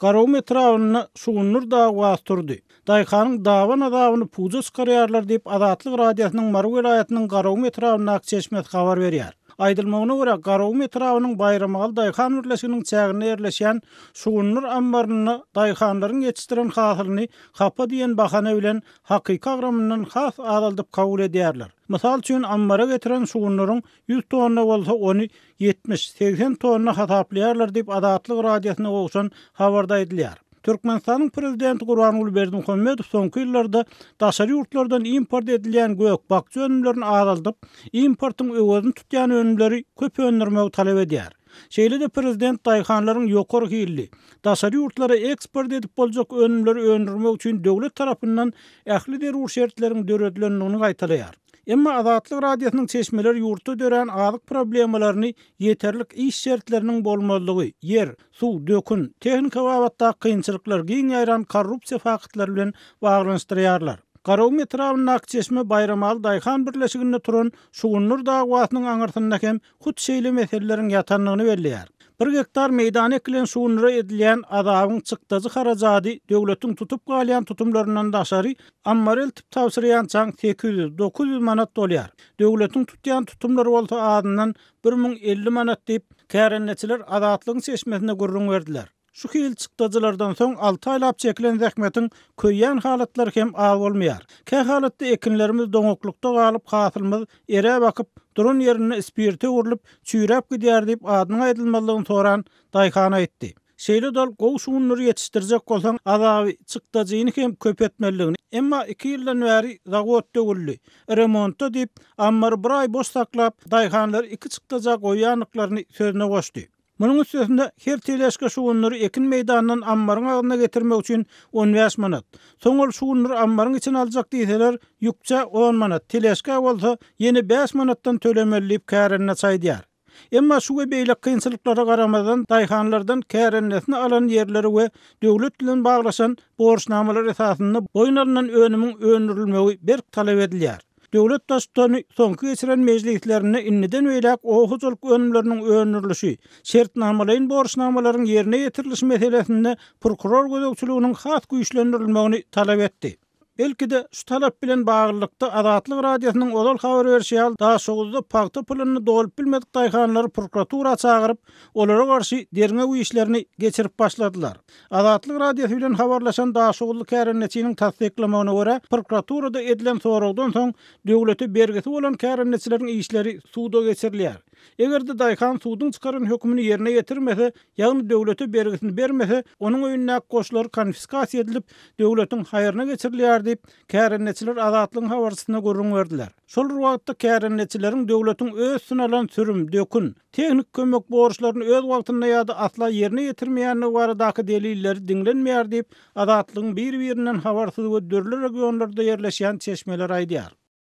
Garagum etrabynda şugundyr dawasy turdy. Daýhanyň daban azabyny puja çykarýarlar diýip, Azatlyk Radiosynyň Mary welaýatynyň Garagum etrabyndaky çeşmesi habar berýär. Aýdylmagyna görä, Garagum etrabynyň Baýramaly daýhan birleşiginiň çäginde ýerleşýän şugundyr ammarynda daýhanlaryň ýetişdiren hasylyny hapa diýen bahana bilen hakyky agramyndan has azaldyp kabul edýärler. Mysal üçin, ammara getiren şugundyryň 100 tonna bolsa, ony 70, 80 tonna hasaplaýarlar diýip, Azatlyk Radiosyna gowşan habarda aýdylýar. Türkmenistanyň Prezidenti Gurbanguly Berdimuhamedow soňky ýyllarda daşary ýurtlardan import edilýän gök-bakja önümlerini azaldyp, importyň öwezini tutýan önümleri köp öndürmegi talap edýär. Şeýle-de prezident daýhanlaryň ýokary hilli, daşary ýurtlara eksport edip boljak önümleri öndürmek üçin döwlet tarapyndan ähli zerur şertleriň döredilendigini gaýtalaýar. Emma Azatlyk Radiosynyň çeşmeleri ýurtda dörän azyk problemalaryny ýeterlik iş şertleriniň bolmazlygy, ýer, suw, dökün, tehnika babatdaky kynçylyklar, giň ýaýran korrupsiýa faktlary bilen baglanyşdyrýarlar. Garagum etrabyndaky Çeşme Baýramaly daýhan birleşiginde turan şugundyr dawasynyň aňyrsynda hem hut şeýle meseleleriň ýatandygyny belleýär. Bir gektar meýdana ekilen şugundyra edilýän azabyň çykdajy-harajady döwletiň tutup galýan tutumlaryndan daşary ammara eltip tabşyrýançaň 800, 900 manat bolýar. Döwletiň tutýan tutumlary bolsa azyndan 1050 manat diýip, kärendeçiler Azatlygyň çeşmesine gürrüň berdiler. Şu hili çykdajylardan soň alty aýlap çekilen zähmetiň köýýän halatlary hem az bolmaýar. Kähalatda ekinlerimiz doňaklykda galyp, hasylymyz eräp akyp, duran ýerinde spirte öwrülip, çüýräp gidýär diýip, adynyň aýdylmazlygyny soran daýhan aýtdy. Şeýle-de ol gowy şugundyry ýetişdirjek bolsaň, azaby, çykdajyny hem köp etmelidigini, emma iki ýyldan bäri zawod döwüldi, remontda diýip, ammary bir aý boş saklap, daýhanlary iki çykdaja goýýandyklaryny sözüne goşdy. Munuň üstesine, her teležka şugundyry ekin meýdanyndan ammaryň agzyna getirmek üçin 15 manat. Soň ol şugundyry ammaryň içine aljak diýseler, ýükçä on manat, teležka bolsa ýene bäş manatdan tölemeli diýip, kärendeçi aýdýar. Emma şu we beýleki kynçylyklara garamazdan, daýhanlardan kärendesine alan ýerleri we döwlet bilen baglaşan borçnamalar esasynda boýun alnan önümiň öndürilmegi berk talap edilýär. Döwlet Baştutany soňky geçiren mejlislerinde indiden beýläk oba hojalyk önümleriniň öndürilişi, şertnamalaýyn borçnamalaryň ýerine ýetirilişi meselesinde prokuror gözegçiliginiň has güýçlendirilmegini talap etdi. Belki-de, şu talap bilen baglylykda, Azatlyk Radiosynyň ozal habar berşi ýaly, Daşoguzda pagta puluny dolup bilmedik daýhanlary prokuratura çagyryp, olara garşy derňew işlerini geçirip başladylar. Azatlyk Radiosy bilen habarlaşan daşoguzly kärendeçiniň tassyklamagyna görä, prokuraturada edilen soragdan soň, döwlete bergisi bolan kärendeçileriň işleri suda geçirilýär. Eger-de daýhan suduň çykaran hökümini ýerine ýetirmese, ýagny döwlete bergisini bermese, onuň öýündäki goşlar konfiskasiýa edilip, döwletiň haýryna geçirilýär diýip, kärendeçiler Azatlygyň habarçysyna gürrüň berdiler. Şol bir wagtda, kärendeçileriň döwletiň öz üstüne alan sürüm, dökün, tehniki kömek borçlaryny öz wagtynda ýa-da asla ýerine ýetirmeýändigi baradaky delilleri diňlenmeýär diýip, Azatlygyň bir-birinden habarsyz we dürli regionlarda ýerleşýän çeşmeleri aýdýar.